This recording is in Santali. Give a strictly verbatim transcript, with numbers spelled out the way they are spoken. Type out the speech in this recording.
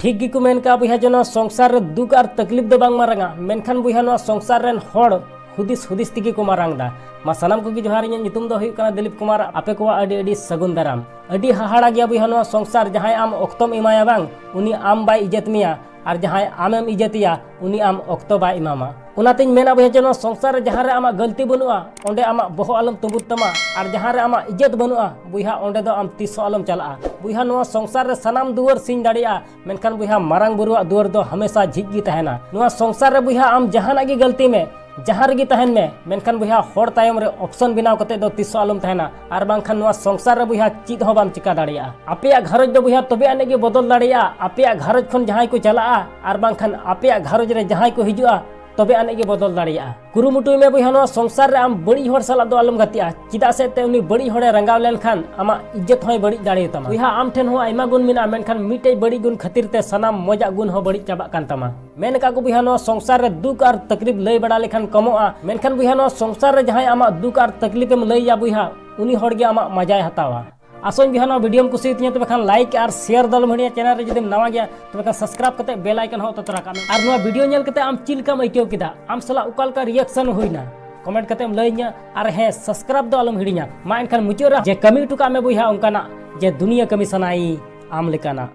ᱴᱷᱤᱠ ᱜᱮᱠᱚ ᱢᱮᱱ ᱠᱟᱜᱼᱟ ᱵᱚᱭᱦᱟ, ᱡᱮ ᱱᱚᱣᱟ ᱥᱚᱝᱥᱟᱨ ᱨᱮ ᱫᱩᱠ ᱟᱨ ᱛᱟᱠᱞᱤᱯ ᱫᱚ ᱵᱟᱝ ᱢᱟᱨᱟᱝᱟ, ᱢᱮᱱᱠᱷᱟᱱ ᱵᱚᱭᱦᱟ, ᱱᱚᱣᱟ ᱥᱚᱝᱥᱟᱨ ᱨᱮᱱ ᱦᱚᱲ ᱦᱩᱫᱤᱥ ᱦᱩᱫᱤᱥ ᱛᱮᱜᱮ ᱠᱚ ᱢᱟᱨᱟᱝ ᱫᱟ᱾ ᱢᱟ ᱥᱟᱱᱟᱢ ᱠᱚᱜᱮ ᱡᱚᱦᱟᱨ, ᱤᱧᱟᱹᱜ ᱧᱩᱛᱩᱢ ᱫᱚ ᱦᱩᱭᱩᱜ ᱠᱟᱱᱟ ᱫᱤᱞᱤᱯ ᱠᱩᱢᱟᱨ᱾ ᱟᱯᱮ ᱠᱚᱣᱟᱜ ᱟᱹᱰᱤ ᱟᱹᱰᱤ ᱥᱟᱹᱜᱩᱱ ᱫᱟᱨᱟᱢ᱾ ᱟᱹᱰᱤ ᱦᱟᱦᱟᱲᱟ ᱜᱮᱭᱟ ᱵᱚᱭᱦᱟ ᱱᱚᱣᱟ ᱥᱚᱝᱥᱟᱨ, ᱡᱟᱦᱟᱸᱭ ᱟᱢ ᱚᱠᱛᱚᱢ ᱮᱢᱟᱭᱟ ᱵᱟᱝ, ᱩᱱᱤ ᱟᱢ ᱵᱟᱭ ᱤᱡᱽᱡᱚᱛ ᱢᱮᱭᱟ, ᱟᱨ ᱡᱟᱦᱟᱸᱭ ᱟᱢᱮᱢ ᱤᱡᱽᱡᱚᱛᱮᱭᱟ, ᱩᱱᱤ ᱟᱢ ᱚᱠᱛᱚ ᱵᱟᱭ ᱮᱢᱟᱢᱟ᱾ ᱚᱱᱟᱛᱤᱧ ᱢᱮᱱᱟ ᱵᱚᱭᱦᱟ, ᱡᱮ ᱱᱚᱣᱟ ᱥᱚᱝᱥᱟᱨ ᱨᱮ ᱡᱟᱦᱟᱸ ᱨᱮ ᱟᱢᱟᱜ ᱜᱟᱹᱞᱛᱤ ᱵᱟᱹᱱᱩᱜᱼᱟ, ᱚᱸᱰᱮ ᱟᱢᱟᱜ ᱵᱚᱦᱚᱜ ᱟᱞᱚᱢ ᱛᱩᱸᱵᱩᱫ ᱛᱟᱢᱟ, ᱟᱨ ᱡᱟᱦᱟᱸ ᱨᱮ ᱟᱢᱟᱜ ᱤᱡᱽᱡᱚᱛ ᱵᱟᱹᱱᱩᱜᱼᱟ ᱵᱚᱭᱦᱟ, ᱚᱸᱰᱮ ᱫᱚ ᱟᱢ ᱛᱤᱥ ᱦᱚᱸ ᱟᱞᱚᱢ ᱪᱟᱞᱟᱜᱼᱟ᱾ ᱵᱚᱭᱦᱟ, ᱱᱚᱣᱟ ᱥᱚᱝᱥᱟᱨ ᱨᱮ ᱥᱟᱱᱟᱢ ᱫᱩᱣᱟᱹᱨ ᱥᱤᱧ ᱫᱟᱲᱮᱭᱟᱜᱼᱟ, ᱢᱮᱱᱠᱷᱟᱱ ᱵᱚᱭᱦᱟ, ᱢᱟᱨᱟᱝ ᱵᱩᱨᱩᱣᱟᱜ ᱫᱩᱣᱟᱹᱨ ᱫᱚ ᱦᱟᱢᱮᱥᱟ ᱡᱷᱤᱡ ᱜᱮ ᱛᱟᱦᱮᱱᱟ᱾ ᱱᱚᱣᱟ ᱥᱚᱝᱥᱟᱨ ᱨᱮ ᱵᱚᱭᱦᱟ, ᱟᱢ ᱡᱟᱦᱟᱱᱟᱜ ᱜᱮ ᱜᱟᱹᱞᱛᱤ ᱢᱮ, ᱡᱟᱦᱟᱸ ᱨᱮᱜᱮ ᱛᱟᱦᱮᱱ ᱢᱮ, ᱢᱮᱱᱠᱷᱟᱱ ᱵᱚᱭᱦᱟ, ᱦᱚᱲ ᱛᱟᱭᱚᱢ ᱨᱮ ᱚᱯᱥᱚᱱ ᱵᱮᱱᱟᱣ ᱠᱟᱛᱮ ᱫᱚ ᱛᱤᱥ ᱦᱚᱸ ᱟᱞᱚᱢ ᱛᱟᱦᱮᱱᱟ, ᱟᱨ ᱵᱟᱝᱠᱷᱟᱱ ᱱᱚᱣᱟ ᱥᱚᱝᱥᱟᱨ ᱨᱮ ᱵᱚᱭᱦᱟ, ᱪᱮᱫ ᱦᱚᱸ ᱵᱟᱢ ᱪᱤᱠᱟ ᱫᱟᱲᱮᱭᱟᱜᱼᱟ᱾ ᱟᱯᱮᱭᱟᱜ ᱜᱷᱟᱨᱚᱸᱡᱽ ᱫᱚ ᱵᱚᱭᱦᱟ, ᱛᱚᱵᱮ ᱟᱹᱱᱤᱡ ᱜᱮ ᱵᱚᱫᱚᱞ ᱫᱟᱲᱮᱭᱟᱜᱼᱟ, ᱟᱯᱮᱭᱟᱜ ᱜᱷᱟᱨᱚᱸᱡᱽ ᱠᱷᱚᱱ ᱡᱟᱦᱟᱸᱭ ᱠᱚ ᱪᱟᱞᱟᱜᱼᱟ, ᱟᱨ ᱵᱟᱝᱠᱷᱟᱱ ᱟᱯᱮᱭᱟᱜ ᱜᱷᱟᱨᱚᱸᱡᱽ ᱨᱮ ᱡᱟᱦᱟᱸᱭ ᱠᱚ ᱦᱤᱡᱩᱜᱼᱟ, ᱛᱚᱵᱮ ᱟᱹᱱᱤᱡ ᱜᱮ ᱵᱚᱫᱚᱞ ᱫᱟᱲᱮᱭᱟᱜᱼᱟ᱾ ᱠᱩᱨᱩᱢᱩᱴᱩᱭ ᱢᱮ ᱵᱚᱭᱦᱟ, ᱱᱚᱣᱟ ᱥᱚᱝᱥᱟᱨ ᱨᱮ ᱟᱢ ᱵᱟᱹᱲᱤᱡ ᱦᱚᱲ ᱥᱟᱞᱟᱜ ᱫᱚ ᱟᱞᱚᱢ ᱜᱟᱛᱮᱜᱼᱟ᱾ ᱪᱮᱫᱟᱜ ᱥᱮ ᱮᱱᱛᱮ ᱩᱱᱤ ᱵᱟᱹᱲᱤᱡ ᱦᱚᱲᱮ ᱨᱟᱸᱜᱟᱣ ᱞᱮᱱᱠᱷᱟᱱ ᱟᱢᱟᱜ ᱤᱡᱽᱡᱚᱛ ᱦᱚᱸᱭ ᱵᱟᱹᱲᱤᱡ ᱫᱟᱲᱮᱭᱟᱛᱟᱢᱟ᱾ ᱵᱚᱭᱦᱟ, ᱟᱢ ᱴᱷᱮᱱ ᱦᱚᱸ ᱟᱭᱢᱟ ᱜᱩᱱ ᱢᱮᱱᱟᱜᱼᱟ, ᱢᱮᱱᱠᱷᱟᱱ ᱢᱤᱫᱴᱮᱡ ᱵᱟᱹᱲᱤᱡ ᱜᱩᱱ ᱠᱷᱟᱹᱛᱤᱨ ᱛᱮ ᱥᱟᱱᱟᱢ ᱢᱚᱡᱟᱜ ᱜᱩᱱ ᱦᱚᱸ ᱵᱟᱹᱲᱤᱡ ᱪᱟᱵᱟᱜ ᱠᱟᱱ ᱛᱟᱢᱟ᱾ ᱢᱮᱱ ᱟᱠᱟᱫ ᱠᱚ ᱵᱚᱭᱦᱟ, ᱱᱚᱣᱟ ᱥᱚᱝᱥᱟᱨ ᱨᱮ ᱫᱩᱠ ᱟᱨ ᱛᱟᱠᱞᱤᱯ ᱞᱟᱹᱭ ᱵᱟᱲᱟ ᱞᱮᱠᱷᱟᱱ ᱠᱚᱢᱚᱜᱼᱟ, ᱢᱮᱱᱠᱷᱟᱱ ᱵᱚᱭᱦᱟ, ᱱᱚᱣᱟ ᱥᱚᱝᱥᱟᱨ ᱨᱮ ᱡᱟᱦᱟᱸᱭ ᱟᱢᱟᱜ ᱫᱩᱠ ᱟᱨ ᱛᱟᱠᱞᱤᱯ ᱮᱢ ᱞᱟᱹᱭ ᱟᱭᱟ ᱵᱚᱭᱦᱟ, ᱩᱱᱤ ᱦᱚᱲ ᱜᱮ ᱟᱢᱟᱜ ᱢᱟᱡᱟᱭ ᱦᱟᱛᱟᱣᱟ᱾ ᱟᱥᱚᱧ ᱵᱚᱭᱦᱟ, ᱱᱚᱣᱟ ᱵᱷᱤᱰᱤᱭᱳᱢ ᱠᱩᱥᱤᱭᱟᱛᱤᱧᱟ, ᱛᱚᱵᱮ ᱠᱷᱟᱱ ᱞᱟᱭᱤᱠ ᱟᱨ ᱥᱮᱭᱟᱨ ᱫᱚ ᱟᱞᱚᱢ ᱦᱤᱲᱤᱧᱟ᱾ ᱪᱮᱱᱮᱞ ᱨᱮ ᱡᱩᱫᱤᱢ ᱱᱟᱣᱟ ᱜᱮᱭᱟ, ᱛᱚᱵᱮ ᱠᱷᱟᱱ ᱥᱟᱵᱥᱠᱨᱟᱭᱤᱵ ᱠᱟᱛᱮ ᱵᱮᱞ ᱟᱭᱠᱚᱱ ᱦᱚᱸ ᱚᱛᱚ ᱛᱚᱨᱟ ᱠᱟᱜ ᱢᱮ᱾ ᱟᱨ ᱱᱚᱣᱟ ᱵᱷᱤᱰᱤᱭᱳ ᱧᱮᱞ ᱠᱟᱛᱮ ᱟᱢ ᱪᱮᱫ ᱞᱮᱠᱟᱢ ᱟᱹᱭᱠᱟᱹᱣ ᱠᱮᱫᱟ, ᱟᱢ ᱥᱟᱞᱟᱜ ᱚᱠᱟ ᱞᱮᱠᱟ ᱨᱤᱭᱮᱠᱥᱚᱱ ᱦᱩᱭᱱᱟ, ᱠᱚᱢᱮᱱᱴ ᱠᱟᱛᱮᱢ ᱞᱟᱹᱭᱟᱹᱧᱟ᱾ ᱟᱨ ᱦᱮᱸ, ᱥᱟᱵᱥᱠᱨᱟᱭᱤᱵ ᱫᱚ ᱟᱞᱚᱢ ᱦᱤᱲᱤᱧᱟ᱾ ᱢᱟ ᱮᱱᱠᱷᱟᱱ ᱢᱩᱪᱟᱹᱫ ᱨᱮ ᱡᱮ ᱠᱟᱹᱢᱤ ᱦᱚᱴᱚ ᱠᱟᱜ ᱢᱮ ᱵᱚᱭᱦᱟ ᱚᱱᱠᱟᱱᱟᱜ, ᱡᱮ ᱫᱩᱱᱤᱭᱟᱹ ᱠᱟᱹᱢᱤ ᱥᱟᱱᱟᱭ ᱟᱢ ᱞᱮᱠᱟᱱᱟᱜ᱾